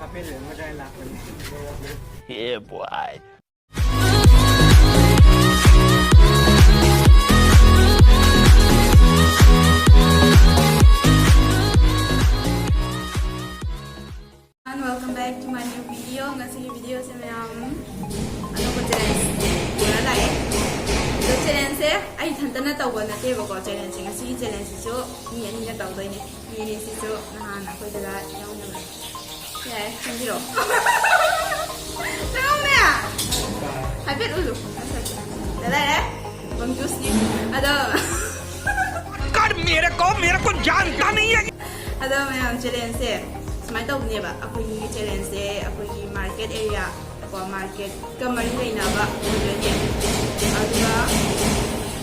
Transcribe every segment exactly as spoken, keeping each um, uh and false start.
Happen ꯂꯤꯠꯂꯒ ꯂꯥꯛꯄꯅꯤ꯫ Yeah, boy. And welcome back to my new video. ꯉꯁꯤꯒꯤ video ꯁꯦ ꯃꯌꯥꯝ ꯑꯅꯧꯕ challenge ꯄꯨꯔ ꯂꯥꯛꯑꯦ꯫ ꯑꯗꯣ challenge ꯁꯦ ꯑꯩ ꯏꯊꯟꯇꯅ ꯇꯧꯕ ꯅꯠꯇꯦꯕꯀꯣ꯫ Challenge ꯁꯦ ꯉꯁꯤꯒꯤ challenge ꯁꯤꯁꯨ ꯃꯤ ꯑꯅꯤꯅ ꯇꯧꯗꯣꯏꯅꯦ꯫ ꯃꯤ ꯑꯅꯤꯁꯤꯁꯨ ꯅꯍꯥꯟ ꯑꯩꯈꯣꯏ ꯗꯗꯥ ꯌꯥꯎꯅꯕ꯫ ꯌꯥꯔꯦ, ꯈꯪꯕꯤꯔꯣ꯫ ꯆꯪꯉꯝꯃꯦ꯫ ꯍꯥꯏꯐꯦꯠ ꯎꯠꯂꯨ꯫ ꯗꯗꯥ ꯌꯥꯔꯦ꯫ ꯕꯝ juice ꯅꯤ꯫ ꯑꯗꯣ कर मेरे को मेरे को जानता नहीं है. ꯑꯗꯣ ꯃꯌꯥꯝ, challenge ꯁꯦ ꯁꯨꯃꯥꯏꯅ ꯇꯧꯕꯅꯦꯕ꯫ ꯑꯩꯈꯣꯏꯒꯤ challenge ꯁꯦ ꯑꯩꯈꯣꯏꯒꯤ market area ꯀꯣ, market ꯀ ꯃꯔꯤ ꯂꯩꯅꯕ ꯑꯣꯏꯗꯣꯏꯅꯦ꯫ ꯑꯗꯨꯒ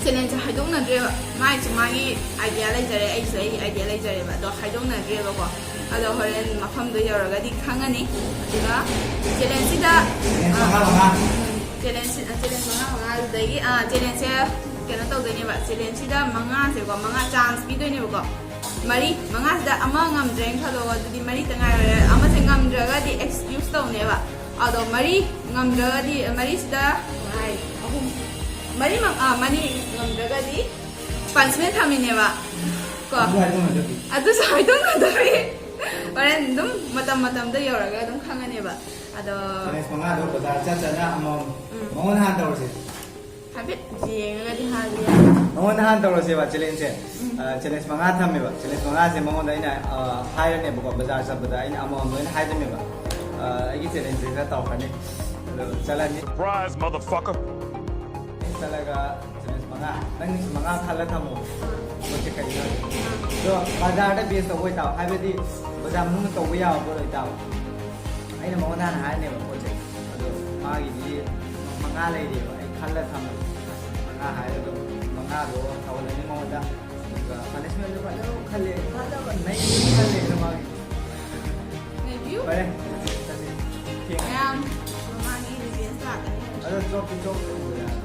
challenge ꯁꯦ ꯍꯥꯏꯗꯣꯛꯅꯗ꯭ꯔꯦꯕ꯫ ꯃꯥꯏꯁꯨ ꯃꯥꯒꯤ idea ꯂꯩꯖꯔꯦ, ꯑꯩꯁꯨ ꯑꯩꯒꯤ idea ꯂꯩꯖꯔꯦꯕ꯫ ꯑꯗꯣ ꯍꯥꯏꯗꯣꯛꯅꯗ꯭ꯔꯦꯕꯀꯣ꯫ ꯑꯗꯣ ꯍꯣꯔꯦꯟ ꯃꯐꯝꯗꯣ ꯌꯧꯔꯒꯗꯤ ꯈꯪꯉꯅꯤ꯫ ꯑꯗꯨꯒ challenge ꯁꯤꯗ, Challenge ꯃꯉꯥ ꯃꯉꯥ꯫ challenge ꯁꯤ-, challenge ꯃꯉꯥ ꯃꯉꯥ꯫ ꯑꯗꯨꯗꯒꯤ, ꯑꯥ, challenge ꯁꯦ ꯀꯩꯅꯣ ꯇꯧꯗꯣꯏꯅꯦꯕ꯫ Challenge ꯁꯤꯗ ꯃꯉꯥꯁꯦꯀꯣ, ꯃꯉꯥ chance ꯄꯤꯗꯣꯏꯅꯦꯕꯀꯣ꯫ ꯃꯔꯤ, ꯃꯉꯥꯁꯤꯗ ꯑꯃ ꯉꯝꯗ꯭ꯔꯦꯅ ꯈꯜꯂꯣ, ꯑꯗꯨꯗꯤ ꯃꯔꯤꯇ ꯉꯥꯏꯔꯦ꯫ ꯑꯃꯁꯦ ꯉꯝꯗ꯭ꯔꯒꯗꯤ excuse ꯇꯧꯅꯦꯕ꯫ ꯑꯗꯣ ꯃꯔꯤ ꯉꯝꯗ꯭ꯔꯒꯗꯤ, ꯃꯔꯤꯁꯤꯗ ꯃꯉꯥ, ꯑꯍꯨꯝ, ꯃꯔꯤ, ꯃꯉꯥ, ꯃꯔꯤ ꯉꯝꯗ꯭ꯔꯒꯗꯤ punishment ꯊꯝꯃꯤꯅꯦꯕ ꯀꯣ꯫ ꯑꯗꯨ ꯍꯥꯏꯗꯣꯛꯅꯗꯕꯤ꯫ ꯑꯗꯨꯁꯨ ꯍꯥꯏꯗꯣꯛꯅꯗꯕꯤ꯫ ꯍꯣꯔꯦꯟ ꯑꯗꯨꯝ ꯃꯇꯝ ꯃꯇꯝꯗ ꯌꯧꯔꯒ ꯑꯗꯨꯝ ꯈꯪꯉꯅꯦꯕ꯫ ꯑꯗꯣ Challenge ꯃꯉꯥꯗꯣ ꯕꯖꯥꯔ ꯆꯠ ꯆꯠꯅ ꯑꯃꯃꯝ꯫ ꯃꯉꯣꯟꯗ ꯍꯥꯟꯅ ꯇꯧꯔꯁꯦ꯫ ꯍꯥꯏꯐꯦꯠ ꯌꯦꯡꯉꯒꯗꯤ ꯍꯥꯏꯕ ꯌꯥꯏ꯫ ꯃꯉꯣꯟꯗ ꯍꯥꯟꯅ ꯇꯧꯔꯁꯦꯕ challenge ꯁꯦ꯫ ꯑ, challenge ꯃꯉꯥ ꯊꯝꯃꯦꯕ꯫ Challenge ꯃꯉꯥꯁꯦ ꯃꯉꯣꯟꯗ ꯑꯩꯅ, ꯑ, ꯍꯥꯏꯔꯅꯦꯕꯀꯣ, ꯕꯖꯥꯔ ꯆꯠꯄꯗ ꯑꯩꯅ ꯑꯃꯃꯝ ꯂꯣꯏꯅ ꯍꯥꯏꯗꯣꯏꯅꯦꯕ꯫ ꯑ, ꯑꯩꯒꯤ challenge ꯁꯦ ꯈꯔ ꯇꯧꯔꯛꯀꯅꯤ꯫ ꯑꯗꯣ ꯆꯠꯂꯅꯤ꯫ Surprise, motherfucker. ꯑꯩꯅ ꯆꯠꯂꯒ challenge ꯃꯉꯥ, ꯅꯪꯒꯤꯁꯨ ꯃꯉꯥ ꯈꯜꯂ ꯊꯝꯃꯣ꯫ ꯄꯣꯠꯁꯦ ꯀꯩꯅꯣ? ꯑꯗꯣ ꯕꯖꯥꯔꯗ base ꯇꯧꯕ ꯑꯣꯏꯇꯥꯕ, ꯍꯥꯏꯕꯗꯤ ꯕꯖꯥꯔ ꯃꯅꯨꯡꯗ ꯇꯧꯕ ꯌꯥꯕ ꯄꯣꯠ ꯑꯣꯏꯇꯥꯕ꯫ ꯑꯩꯅ ꯃꯉꯣꯟꯗ ꯍꯥꯟꯅ ꯍꯥꯏꯔꯅꯦꯕ ꯄꯣꯠꯁꯦ꯫ ꯑꯗꯣ ꯃꯥꯒꯤꯗꯤ ꯃꯉꯥ ꯂꯩꯔꯤꯕ, ꯑꯩ ꯈꯜꯂ ꯊꯝꯃꯦ꯫ ꯃꯉꯥ ꯍꯥꯏꯔꯒ ꯑꯗꯨꯝ ꯃꯉꯥꯗꯣ ꯇꯧꯍꯜꯂꯅꯤ ꯃꯉꯣꯟꯗ꯫ ꯑꯗꯨꯒ punishment ꯗꯣ ꯐꯖꯅ ꯈꯜꯂꯦ, ꯐꯖꯕ ꯅꯩꯅ ꯈꯜꯂꯦ ꯃꯥꯒꯤ꯫ Review? ꯐꯔꯦ, ꯆꯠꯂꯦ꯫ ꯊꯦꯡꯉꯦ꯫ ꯃꯌꯥꯝ ꯃꯃꯥꯒꯤ revenge ꯂꯥꯛꯀꯅꯤ꯫ ꯑꯗꯣ ꯆꯣꯞꯇꯤ ꯆꯣꯞꯇꯣꯏꯅꯤꯗꯅ꯫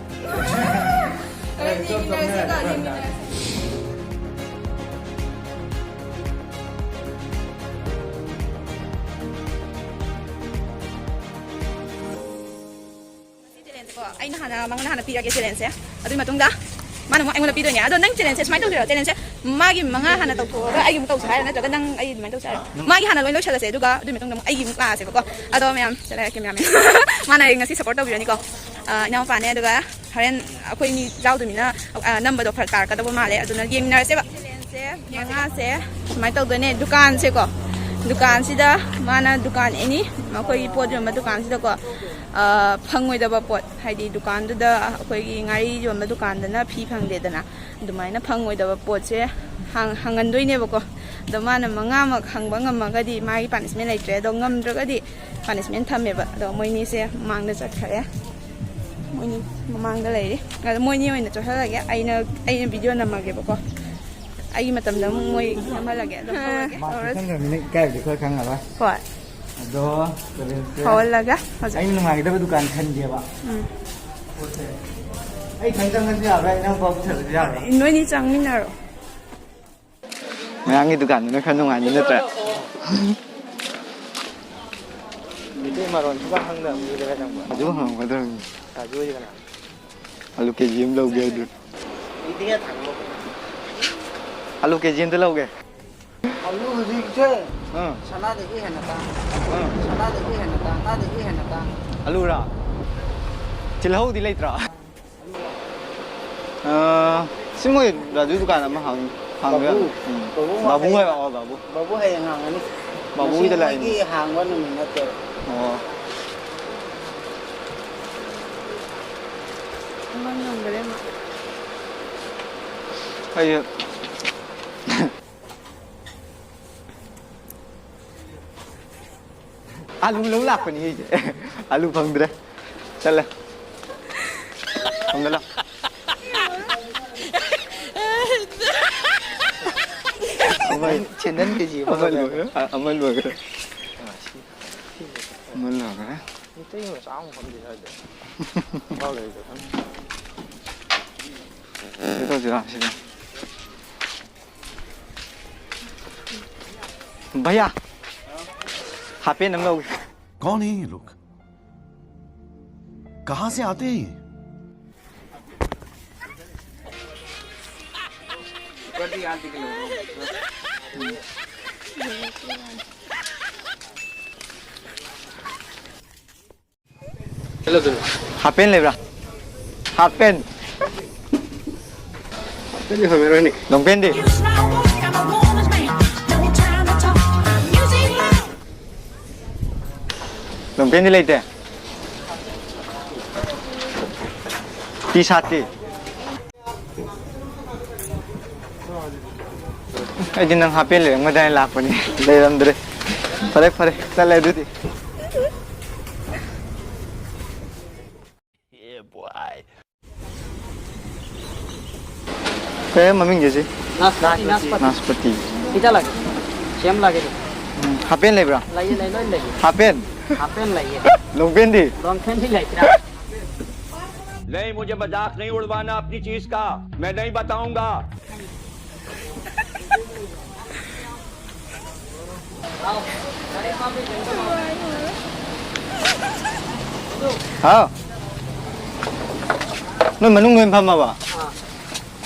ꯍꯣꯔꯦꯟ ꯆꯣꯞ ꯌꯦꯡꯃꯤꯟꯅꯔꯁꯦꯀꯣ, ꯆꯣꯞꯅꯔꯒ ꯌꯦꯡꯃꯤꯟꯅꯔꯁꯦ꯫ ꯑꯩꯅ ꯍꯥꯟꯅ ꯃꯉꯣꯟꯗ ꯍꯥꯟꯅ ꯄꯤꯔꯒꯦ ꯆꯦꯂꯦꯟꯖꯁꯦ꯫ ꯑꯗꯨꯒꯤ ꯃꯇꯨꯡꯗ ꯃꯥꯅ ꯑꯃꯨꯛ ꯑꯩꯉꯣꯟꯗ ꯄꯤꯗꯣꯏꯅꯦ꯫ ꯑꯗꯣ ꯅꯪ ꯆꯦꯂꯦꯟꯖꯁꯦ ꯁꯨꯃꯥꯏꯅ ꯇꯧꯁꯤꯔꯣ? ꯆꯦꯂꯦꯟꯖꯁꯦ ꯃꯥꯒꯤ ꯃꯉꯥ ꯍꯥꯟꯅ ꯇꯧꯊꯣꯛꯑꯒ ꯑꯩꯒꯤ ꯑꯃꯨꯛ ꯇꯧꯁꯦ ꯍꯥꯏꯔꯣ, ꯅꯠꯇ꯭ꯔꯒ ꯅꯪ ꯑꯩ ꯑꯗꯨꯃꯥꯏꯅ ꯇꯧꯁꯦ ꯍꯥꯏꯔꯣ? ꯃꯥꯒꯤ ꯍꯥꯟꯅ ꯂꯣꯏ ꯂꯣꯏꯁꯜꯂꯁꯦ, ꯑꯗꯨꯒ ꯑꯗꯨꯒꯤ ꯃꯇꯨꯡꯗ ꯑꯃꯨꯛ ꯑꯩꯒꯤ ꯑꯃꯨꯛ ꯂꯥꯛꯑꯁꯦꯕꯀꯣ꯫ ꯑꯗꯣ ꯃꯌꯥꯝ ꯆꯠꯂꯛꯑꯒꯦ ꯃꯌꯥꯝ꯫ ꯃꯥꯅ ꯑꯩ ꯉꯁꯤ ꯁꯞꯄꯣꯔꯠ ꯇꯧꯕꯤꯔꯅꯤꯀꯣ꯫ ꯑ, ꯏꯅꯥꯎꯄꯥꯅꯦ꯫ ꯑꯗꯨꯒ ꯍꯣꯔꯦꯟ ꯑꯩꯈꯣꯏꯅꯤ ꯌꯥꯎꯗꯣꯏꯅꯤꯅ, ꯑ, ꯅꯝꯕꯗꯣ ꯐꯔꯛ ꯇꯥꯔꯛꯀꯗꯧꯕ ꯃꯥꯜꯂꯦ꯫ ꯑꯗꯨꯅ ꯌꯦꯡꯃꯤꯟꯅꯔꯁꯦꯕ꯫ ꯆꯦꯂꯦꯟꯖꯁꯦ ꯃꯉꯥꯁꯦ ꯁꯨꯃꯥꯏꯅ ꯇꯧꯗꯣꯏꯅꯦ꯫ ꯗꯨꯀꯥꯟꯁꯦꯀꯣ, ꯗꯨꯀꯥꯟꯁꯤꯗ ꯃꯥꯅ ꯗꯨꯀꯥꯟ ꯑꯦꯅꯤ ꯑꯩꯈꯣꯏꯒꯤ ꯄꯣꯠ ꯌꯣꯟꯕ ꯗꯨꯀꯥꯟꯁꯤꯗꯀꯣ, ꯑ, ꯐꯪꯉꯣꯏꯗꯕ ꯄꯣꯠ, ꯍꯥꯏꯗꯤ ꯗꯨꯀꯥꯟꯗꯨꯗ ꯑꯩꯈꯣꯏꯒꯤ ꯉꯥꯔꯤ ꯌꯣꯟꯕ ꯗꯨꯀꯥꯟꯗꯅ ꯐꯤ ꯐꯪꯗꯦꯗꯅ, ꯑꯗꯨꯃꯥꯏꯅ ꯐꯪꯉꯣꯏꯗꯕ ꯄꯣꯠꯁꯦ ꯍꯥꯡ-, ꯍꯥꯡꯍꯟꯗꯣꯏꯅꯦꯕꯀꯣ꯫ ꯑꯗꯣ ꯃꯥꯅ ꯃꯉꯥꯃꯛ ꯍꯪꯕ ꯉꯝꯃꯒꯗꯤ ꯃꯥꯒꯤ ꯄꯥꯅꯤꯁꯃꯦꯟ ꯂꯩꯇ꯭ꯔꯦ꯫ ꯑꯗꯣ ꯉꯝꯗ꯭ꯔꯒꯗꯤ ꯄꯥꯅꯤꯁꯃꯦꯟ ꯊꯝꯃꯦꯕ꯫ ꯑꯗꯣ ꯃꯣꯏꯅꯤꯁꯦ ꯃꯃꯥꯡꯗ ꯆꯠꯈ꯭ꯔꯦ꯫ ꯃꯣꯏꯅꯤ ꯃꯃꯥꯡꯗ ꯂꯩꯔꯤ꯫ ꯑꯗꯣ ꯃꯣꯏꯅꯤ ꯑꯣꯏꯅ ꯆꯠꯍꯜꯂꯒꯦ꯫ ꯑꯩꯅ, ꯑꯩꯅ ꯚꯤꯗꯤꯑꯣ ꯅꯝꯃꯒꯦꯕꯀꯣ꯫ ꯑꯩꯒꯤ ꯃꯇꯝꯗ ꯑꯃꯨꯛ ꯃꯣꯏ ꯅꯝꯍꯜꯂꯒꯦ꯫ ꯑꯗꯣ ꯍꯧꯔꯒꯦ꯫ ꯃꯥ ꯍꯧꯔꯁꯤ꯫ ꯆꯠꯁꯟꯈ꯭ꯔꯕꯅꯤꯅ ꯏꯀꯥꯏꯕꯗꯤ ꯈꯔ ꯈꯪꯉꯔꯣꯏ꯫ ꯍꯣꯏ꯫ ꯑꯗꯣ ꯆꯦꯂꯦꯟꯖꯁꯦ ꯍꯧꯍꯜꯂꯒ ꯍꯧꯖꯤꯛ꯫ ꯑꯩꯅ ꯅꯨꯡꯉꯥꯏꯒꯗꯕ ꯗꯨꯀꯥꯟ ꯈꯟꯒꯦꯕ꯫ ꯎꯝ꯫ ꯄꯣꯠꯁꯦ ꯑꯩ ꯏꯊꯟ ꯆꯪꯉꯁꯨ ꯌꯥꯕ꯭ꯔꯥ? ꯏꯅꯥꯎꯄꯥ ꯄꯨꯁꯜꯂꯁꯨ ꯌꯥꯕ꯭ꯔꯥ? ꯅꯣꯏꯅꯤ ꯆꯪꯃꯤꯟꯅꯔꯣ꯫ ꯃꯌꯥꯝꯒꯤ ꯗꯨꯀꯥꯟꯗꯨꯅ ꯈꯔ ꯅꯨꯡꯉꯥꯏꯅꯤ ꯅꯠꯇ꯭ꯔꯥ? ꯃꯩꯇꯩ ꯃꯔꯣꯟ ꯁꯨꯈꯪ ꯈꯪꯗꯕ ꯃꯤꯗꯨꯒ ꯆꯪꯕ꯫ ꯑꯗꯨ ꯍꯪꯉꯝꯒꯗꯕꯅꯤ꯫ ꯔꯥꯖꯨ ꯍꯣꯏꯗꯤ ꯀꯅꯥ? ꯑꯂꯨ ꯀꯦ ꯖꯤ ꯑꯃ ꯂꯧꯒꯦ ꯑꯗꯨ꯫ ꯑꯂꯨ ꯀꯦ ꯖꯤ ꯑꯝꯇ ꯂꯧꯒꯦ꯫ ꯑꯂꯨ ꯍꯧꯖꯤꯛꯁꯦ ꯑꯥ꯫ ꯁꯅꯥꯗꯒꯤ ꯍꯦꯟꯅ ꯇꯥꯡ-, ꯑꯥ꯫ ꯁꯅꯥꯗꯒꯤ ꯍꯦꯟꯅ ꯇꯥꯡ-, ꯁꯅꯥꯗꯒꯤ ꯍꯦꯟꯅ ꯇꯥꯡ-꯫ ꯑꯂꯨꯔꯥ? ꯇꯤꯜꯍꯧꯗꯤ ꯂꯩꯇ꯭ꯔꯣ? ꯑꯥ, ꯁꯤ ꯃꯣꯏ ꯔꯥꯖꯨ ꯗꯨꯀꯥꯟ ꯑꯃ ꯍꯥꯡ-, ꯍꯥꯡꯕ ꯌꯥꯅꯤ꯫ ꯕꯥꯕꯨ꯫ ꯎꯝ꯫ ꯕꯥꯕꯨ ꯕꯥꯕꯨ ꯍꯥꯏꯕ, ꯍꯌꯦꯡ-, ꯑꯣ, ꯕꯥꯕꯨ꯫ ꯕꯥꯕꯨ ꯍꯌꯦꯡ ꯍꯥꯡꯒꯅꯤ꯫ ꯕꯥꯕꯨꯒꯤꯗ ꯉꯁꯤ ꯂꯥꯛꯏꯅꯦ꯫ ꯃꯣꯏꯒꯤ ꯍꯥꯡꯕ ꯅꯨꯃꯤꯠ ꯅꯠꯇꯦꯕ꯫ ꯑꯣ꯫ ꯃꯪ ꯉꯝꯈꯔꯦ ꯃꯥ꯫ ꯑꯩꯁꯦ ꯑꯥꯂꯨ ꯂꯧ ꯂꯥꯛꯄꯅꯤ ꯑꯩꯁꯦ꯫ ꯑꯥꯂꯨ ꯐꯪꯗ꯭ꯔꯦ꯫ ꯆꯠꯂꯦ꯫ ꯁꯣꯝꯗ ꯂꯥꯎ꯫ ꯑꯃ, ꯁꯦꯟꯗꯟ ꯀꯦ ꯖꯤ ꯑꯃ ꯑꯃ ꯂꯧꯔꯦ꯫ ꯂꯣꯏꯈ꯭ꯔꯦ꯫ ꯑ-, ꯑꯃ ꯂꯣꯏꯈ꯭ꯔꯦ꯫ ꯑꯃ ꯂꯣꯏꯈ꯭ꯔꯦ꯫ ꯃꯤꯇꯩ ꯃꯆꯥ ꯑꯃ ꯐꯝꯗꯦ ꯁ꯭ꯋꯥꯏꯗ꯫ ꯏꯝꯐꯥꯜ ꯂꯩꯔꯤꯗꯣ ꯈꯪꯗꯦ꯫ ꯀꯩꯅꯣ ꯇꯧꯁꯤꯔꯥ ꯁꯤꯗ? ꯚꯩꯌꯥ, ꯍꯥꯄꯦꯟ ꯑꯃ ꯂꯧꯒꯦ꯫ कौन है ये लोग? कहाँ से आते हैं ये? Hello, sir. Half pant ꯂꯩꯕ꯭ꯔꯥ? Half pant. Half pant ꯗꯤ ꯐꯪꯉꯔꯣꯏꯅꯦ꯫ Long pant ꯗꯤ? Long pant ꯗꯤ ꯂꯩꯇꯦ? T-shirt T? ꯑꯩꯗꯤ ꯅꯪ half pant ꯂꯩꯔꯝꯒꯗ꯭ꯔꯥ ꯍꯥꯏꯅ ꯂꯥꯛꯄꯅꯤ꯫ ꯂꯩꯔꯝꯗ꯭ꯔꯦ꯫ ꯐꯔꯦ, ꯐꯔꯦ꯫ ꯆꯠꯂꯦ ꯑꯗꯨꯗꯤ꯫ ꯀꯩ ꯃꯃꯤꯡꯁꯦ ꯁꯤ? ꯅꯥꯁꯄꯇꯤ, ꯅꯥꯁꯄꯇꯤ꯫ ꯅꯥꯁꯄꯇꯤ꯫ ꯈꯤꯇ ꯂꯥꯛꯀꯦ꯫ ꯁꯦꯝ ꯂꯥꯛꯀꯦ꯫ ꯎꯝ, half pant ꯂꯩꯕ꯭ꯔꯥ? ꯂꯩꯌꯦ, ꯂꯩ, ꯂꯣꯏ ꯂꯩꯌꯦ꯫ Half pant? Half pant ꯂꯩꯌꯦ꯫ Long pant ꯗꯤ? Long pant ꯗꯤ ꯂꯩꯇ꯭ꯔꯥ? नहीं, मुझे मजाक नहीं उड़वाना अपनी चीज का। मैं नहीं बताऊंगा। ꯍꯥꯎ꯫ ꯅꯣꯏ ꯃꯅꯨꯡꯗ ꯑꯣꯏꯅ ꯐꯝꯃꯕ? ꯑꯥ꯫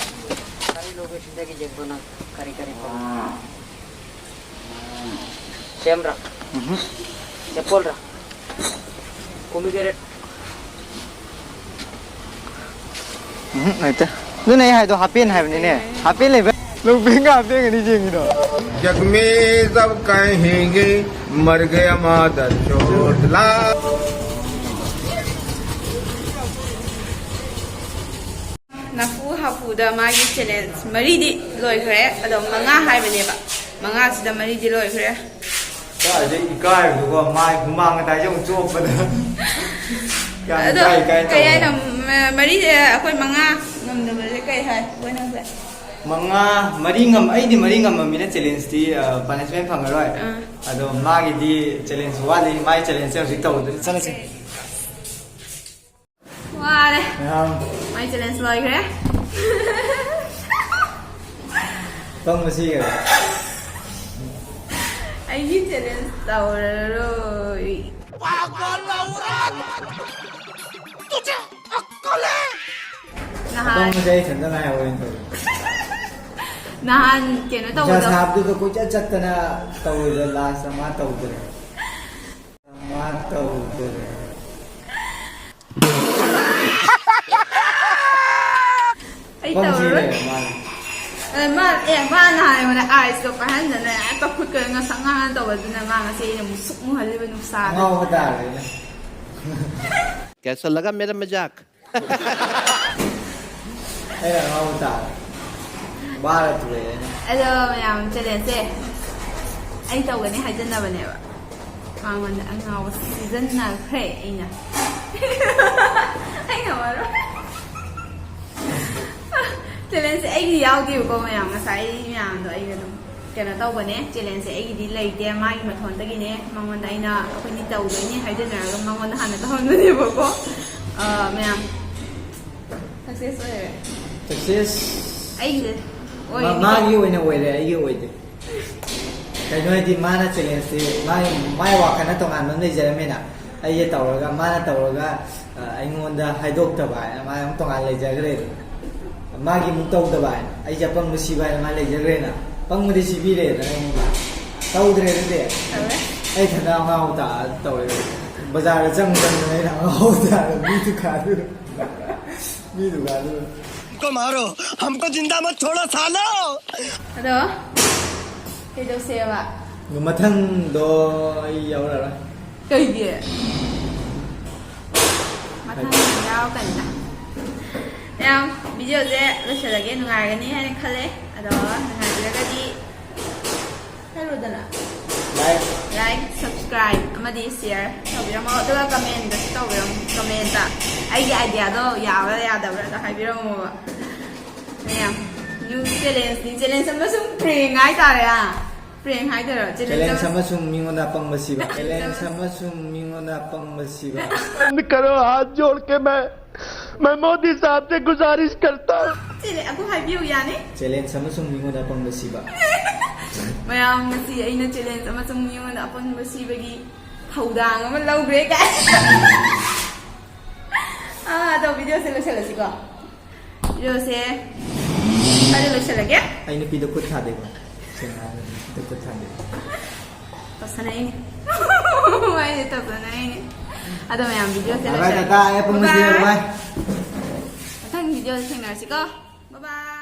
ꯀꯔꯤ ꯂꯧꯒꯦ ꯁꯤꯗꯒꯤ ꯌꯦꯡꯉꯣ ꯅꯪ꯫ ꯀꯔꯤ ꯀꯔꯤ ꯄꯥꯝꯃꯤ? ꯁꯦꯝꯔꯥ? ꯎꯝꯍꯨꯝ꯫ ꯑꯦꯄꯜꯔꯥ? ꯄꯣꯃꯤꯒ꯭ꯔꯦꯅꯦꯠ? ꯎꯝ, ꯂꯩꯇꯦ꯫ ꯑꯗꯨꯅ ꯑꯩ ꯍꯥꯏꯗꯣ half pant ꯍꯥꯏꯕꯅꯤꯅꯦ꯫ Half pant ꯂꯩꯕ꯭ꯔꯥ? Long pant ꯒ half pant ꯒꯅꯤ ꯌꯦꯡꯉꯤꯗꯣ꯫ जग में सब कहेंगे, मर गया मादर चोदला। ꯅꯐꯨ ꯍꯥꯐꯨꯗ ꯃꯥꯒꯤ ꯆꯦꯂꯦꯟꯖ ꯃꯔꯤꯗꯤ ꯂꯣꯏꯈ꯭ꯔꯦ, ꯑꯗꯣ ꯃꯉꯥ ꯍꯥꯏꯕꯅꯦꯕ, ꯃꯉꯥꯁꯤꯗ ꯃꯔꯤꯗꯤ ꯂꯣꯏꯈ꯭ꯔꯦ꯫ ꯀꯥꯏꯗꯩ ꯏꯀꯥꯏꯕꯗꯨꯀꯣ, ꯃꯥꯏ ꯍꯨꯃꯥꯡꯒ ꯇꯥꯏ, ꯑꯃꯨꯛ ꯆꯣꯞꯄꯗ꯫ ꯌꯥꯝ ꯑꯗꯣ ꯏꯀꯥꯏ, ꯏꯀꯥꯏ ꯀꯩ ꯇꯧꯕ꯫ ꯍꯥꯏꯅꯣ, ꯃ-, ꯃꯔꯤꯁꯦ ꯑꯩꯈꯣꯏ ꯃꯉꯥ ꯉꯝꯗꯕꯁꯦ ꯀꯩ ꯍꯥꯏ? ꯃꯣꯏꯅꯁꯦ꯫ ꯃꯉꯥ, ꯃꯔꯤ ꯉꯝ-, ꯑꯩꯗꯤ ꯃꯔꯤ ꯉꯝꯃꯝꯃꯤꯅ ꯆꯦꯂꯦꯟꯖꯇꯤ, ꯑ, ꯄꯅꯤꯁꯃꯦꯟ ꯐꯪꯉꯔꯣꯏ꯫ ꯑꯥ꯫ ꯑꯗꯣ ꯃꯥꯒꯤꯗꯤ ꯆꯦꯂꯦꯟꯖ ꯋꯥꯠꯂꯤ, ꯃꯥꯒꯤ ꯆꯦꯂꯦꯟꯖꯁꯦ ꯍꯧꯖꯤꯛ ꯇꯧꯗꯣꯏꯅꯤ꯫ ꯆꯠꯂꯁꯤ꯫ ꯋꯥꯔꯦ꯫ ꯃꯌꯥꯝ꯫ ꯃꯥꯏ ꯆꯦꯂꯦꯟꯖ ꯂꯣꯏꯈ꯭ꯔꯦ꯫ ꯄꯪꯕꯁꯤ ꯌꯦꯡꯉꯣ꯫ ꯑꯩꯒꯤ ꯆꯦꯂꯦꯟꯖ ꯇꯧꯔꯔꯣꯏ꯫ ꯄꯥꯒꯜ ꯑꯧꯔꯠ! ꯅꯍꯥꯟ ꯑꯄꯪꯕꯁꯦ ꯑꯩ ꯏꯊꯟꯇ ꯉꯥꯏꯍꯧꯔꯦꯅ ꯇꯧꯔꯤ꯫ ꯅꯍꯥꯟ ꯀꯩꯅꯣ ꯅꯨꯡꯁꯥ ꯇꯧꯕꯗꯣ ꯁꯥꯕꯗꯨꯗ ꯀꯣꯏꯆꯠ ꯆꯠꯇꯅ ꯇꯧꯔꯤꯗꯣ, ꯂꯥꯁꯇ ꯃꯥ ꯇꯧꯗ꯭ꯔꯦ꯫ ꯃꯥ ꯇꯧꯗ꯭ꯔꯦ꯫ ꯑꯩ ꯄꯪꯁꯤ ꯇꯧꯔꯔꯣꯏ꯫ ꯂꯩꯔꯦ ꯃꯥꯅ꯫ ꯑ, ꯃꯥ, ꯑꯦ, ꯃꯥ ꯅꯍꯥꯟ ꯑꯩꯉꯣꯟꯗ ꯑꯥꯏꯁꯇꯣ ꯄꯥꯏꯍꯟꯗꯅ ꯍꯦꯛꯇ ꯈꯨꯠꯀ ꯉꯁꯪ ꯉꯥꯡꯉ ꯇꯧꯕꯗꯨꯅ ꯃꯥ ꯉꯁꯤ ꯑꯩꯅ ꯑꯃꯨꯛ ꯁꯨꯛ ꯃꯨꯍꯜꯂꯤꯕ ꯅꯨꯡꯁꯥꯗ꯫ ꯑꯉꯥꯎꯕ ꯇꯥꯔꯦꯅꯦ꯫ कैसा लगा मेरा मजाक? ꯑꯩ ꯑꯉꯥꯎꯕ ꯇꯥꯔꯦ꯫ ꯋꯥꯔ ꯇꯣꯛꯑꯦ ꯑꯩꯅ꯫ ꯑꯗꯣ ꯃꯌꯥꯝ ꯆꯦꯂꯦꯟꯖꯁꯦ ꯑꯩ ꯇꯧꯒꯅꯤ ꯍꯥꯏꯖꯟꯅꯕꯅꯦꯕ꯫ ꯃꯉꯣꯟꯗ ꯑꯉꯥꯎꯕ ꯁꯤꯖꯟꯅꯈ꯭ꯔꯦ ꯑꯩꯅ꯫ ꯑꯩꯅ ꯃꯔꯣꯟ꯫ ꯆꯦꯂꯦꯟꯖꯁꯦ ꯑꯩꯒꯤ ꯌꯥꯎꯗꯦꯕꯀꯣ ꯃꯌꯥꯝ꯫ ꯉꯁꯥꯏ ꯃꯌꯥꯝꯗꯣ ꯑꯩꯅ ꯑꯗꯨꯝ ꯀꯩꯅꯣ ꯇꯧꯕꯅꯦ꯫ ꯆꯦꯂꯦꯟꯖꯁꯦ ꯑꯩꯒꯤꯗꯤ ꯂꯩꯇꯦ꯫ ꯃꯥꯒꯤ ꯃꯊꯣꯟꯗꯒꯤꯅꯦ꯫ ꯃꯉꯣꯟꯗ ꯑꯩꯅ ꯑꯩꯈꯣꯏꯅꯤ ꯇꯧꯗꯣꯏꯅꯤ ꯍꯥꯏꯖꯟꯅꯔꯒ ꯃꯉꯣꯟꯗ ꯍꯥꯟꯅ ꯇꯧꯍꯟꯕꯅꯦꯕꯀꯣ꯫ ꯑ, ꯃꯌꯥꯝ ꯁꯛꯁꯦꯁ ꯑꯣꯏꯔꯦ꯫ ꯁꯛꯁꯦꯁ ꯑꯩꯒꯤꯗꯤ ꯃꯥ-, ꯑꯣꯏꯔꯦ꯫ ꯃꯥꯒꯤ ꯑꯣꯏꯅ ꯑꯣꯏꯔꯦ, ꯑꯩꯒꯤ ꯑꯣꯏꯗꯦ꯫ ꯀꯩꯅꯣ ꯍꯥꯏꯗꯤ ꯃꯥꯅ ꯆꯦꯂꯦꯟꯖꯇꯤ ꯃꯥꯒꯤ, ꯃꯥꯏ ꯋꯥꯈꯜꯅ ꯇꯣꯉꯥꯟꯕ ꯑꯃ ꯂꯩꯖꯔꯝꯃꯦꯅ꯫ ꯑꯩꯁꯦ ꯇꯧꯔꯒ, ꯃꯥꯅ ꯇꯧꯔꯒ, ꯑ, ꯑꯩꯉꯣꯟꯗ ꯍꯥꯏꯗꯣꯛꯇꯕ ꯍꯥꯏꯅ ꯃꯥ ꯑꯃ ꯇꯣꯉꯥꯟꯅ ꯂꯩꯖꯈ꯭ꯔꯦꯗꯅ꯫ ꯃꯥꯒꯤ ꯑꯃꯨꯛ ꯇꯧꯗꯕ ꯍꯥꯏꯅ ꯑꯩꯁꯦ ꯑꯄꯪꯕ ꯁꯤꯕ ꯍꯥꯏꯅ ꯃꯥ ꯂꯩꯖꯈ꯭ꯔꯦꯅ꯫ ꯑꯄꯪꯕꯗꯤ ꯁꯤꯕꯤꯔꯦꯗꯅ ꯑꯩꯉꯣꯟꯗ꯫ ꯇꯧꯗ꯭ꯔꯦ ꯑꯗꯨꯗꯤ꯫ ꯇꯧꯔꯦ꯫ ꯑꯩ ꯏꯊꯟꯗ ꯑꯉꯥꯎꯕ ꯇꯥ ꯇꯧꯔꯦ꯫ ꯕꯖꯥꯔꯗ ꯆꯪ ꯆꯪꯗꯅ ꯑꯩꯅ ꯑꯉꯥꯎꯕ ꯇꯥꯔꯦ ꯃꯤ ꯗꯨꯀꯥꯟꯗꯨꯗ꯫ ꯃꯤ ꯗꯨꯀꯥꯟꯗꯨꯗ꯫ हमको मारो, हमको जिंदा मत छोड़ो सालो। ꯑꯗꯣ ꯀꯩꯗꯧꯁꯦꯕ? ꯃꯊꯪꯗꯣ ꯑꯩ ꯌꯥꯎꯔꯔꯣꯏ꯫ ꯀꯩꯒꯤ? ꯃꯊꯪ ꯌꯥꯎꯔꯛꯀꯅꯤꯗ꯫ ꯃꯌꯥꯝ, ꯚꯤꯗꯤꯑꯣꯁꯦ ꯂꯣꯏꯁꯤꯜꯂꯒꯦ꯫ ꯅꯨꯡꯉꯥꯏꯒꯅꯤ ꯍꯥꯏꯅ ꯈꯜꯂꯦ꯫ ꯑꯗꯣ ꯅꯨꯡꯉꯥꯏꯕꯤꯔꯒꯗꯤ ꯍꯥꯏꯔꯣꯗꯅ꯫ Like꯫ Like, subscribe ꯑꯃꯗꯤ share ꯇꯧꯕꯤꯔꯝꯃꯣ꯫ ꯑꯗꯨꯒ comment ꯇꯧꯕꯤꯔꯝꯃꯣ꯫ Comment ꯑꯩꯒꯤ idea ꯗꯣ ꯌꯥꯕ꯭ꯔꯥ ꯌꯥꯗꯕ꯭ꯔꯥꯗꯣ ꯍꯥꯏꯕꯤꯔꯝꯃꯣꯕ꯫ ꯃꯌꯥꯝ, new challenge ꯅꯤ꯫ Challenge ꯑꯃꯁꯨꯡ prank ꯍꯥꯏꯇꯥꯔꯦ꯫ ꯑꯥ, prank ꯍꯥꯏꯗꯣꯏꯔꯣ? Challenge challenge ꯑꯃ- ꯑꯃꯁꯨꯡ ꯃꯤꯉꯣꯟꯗ ꯑꯄꯪꯕ ꯁꯤꯕ꯫ Challenge ꯑꯃꯁꯨꯡ ꯃꯤꯉꯣꯟꯗ ꯑꯄꯪꯕ ꯁꯤꯕ꯫ बंद करो, हाथ जोड़ के मैं, मैं मोदी साहब से गुजारिश करता हूँ। Challenge ꯑꯃꯨꯛ ꯍꯥꯏꯕꯤꯌꯨ, ꯌꯥꯅꯤ? Challenge ꯑꯃꯁꯨꯡ ꯃꯤꯉꯣꯟꯗ ꯑꯄꯪꯕ ꯁꯤꯕ꯫ ꯃꯌꯥꯝ, ꯉꯁꯤ ꯑꯩꯅ challenge ꯑꯃꯁꯨꯡ ꯃꯤꯉꯣꯟꯗ ꯑꯄꯪꯕ ꯁꯤꯕꯒꯤ ꯊꯧꯗꯥꯡ ꯑꯃ ꯂꯧꯈ꯭ꯔꯦ ꯀꯥꯏ꯫ ꯑꯗꯣ ꯚꯤꯗꯤꯑꯣꯁꯦ ꯂꯣꯏꯁꯤꯜꯂꯁꯤꯀꯣ꯫ ꯚꯤꯗꯤꯑꯣꯁꯦ ꯁ꯭ꯋꯥꯏꯗ ꯂꯣꯏꯁꯤꯜꯂꯒꯦ꯫ ꯑꯩ ꯅꯨꯄꯤꯗ ꯈꯨꯠ ꯊꯥꯗꯦꯀꯣ꯫ ꯁꯦꯡꯅ ꯍꯥꯏꯔꯕꯗ ꯅꯨꯄꯤꯗ ꯈꯨꯠ ꯊꯥꯗꯦ꯫ ꯇꯧꯁꯟꯅꯩꯅꯦ꯫ ꯑꯩꯗꯤ ꯇꯧꯁꯟꯅꯩꯅꯦ꯫ ꯑꯗꯣ ꯃꯌꯥꯝ ꯚꯤꯗꯤꯑꯣꯁꯦ Bye bye, ꯂꯣꯏꯁꯤꯜꯂꯒꯦ꯫ ꯇꯥꯇꯥ꯫ ꯑꯩ ꯄꯨꯡ Bye bye꯫ ꯃꯁꯤꯗ bye bye꯫ ꯃꯊꯪ ꯚꯤꯗꯤꯑꯣꯗ ꯊꯦꯡꯅꯔꯁꯤꯀꯣ꯫ Bye bye꯫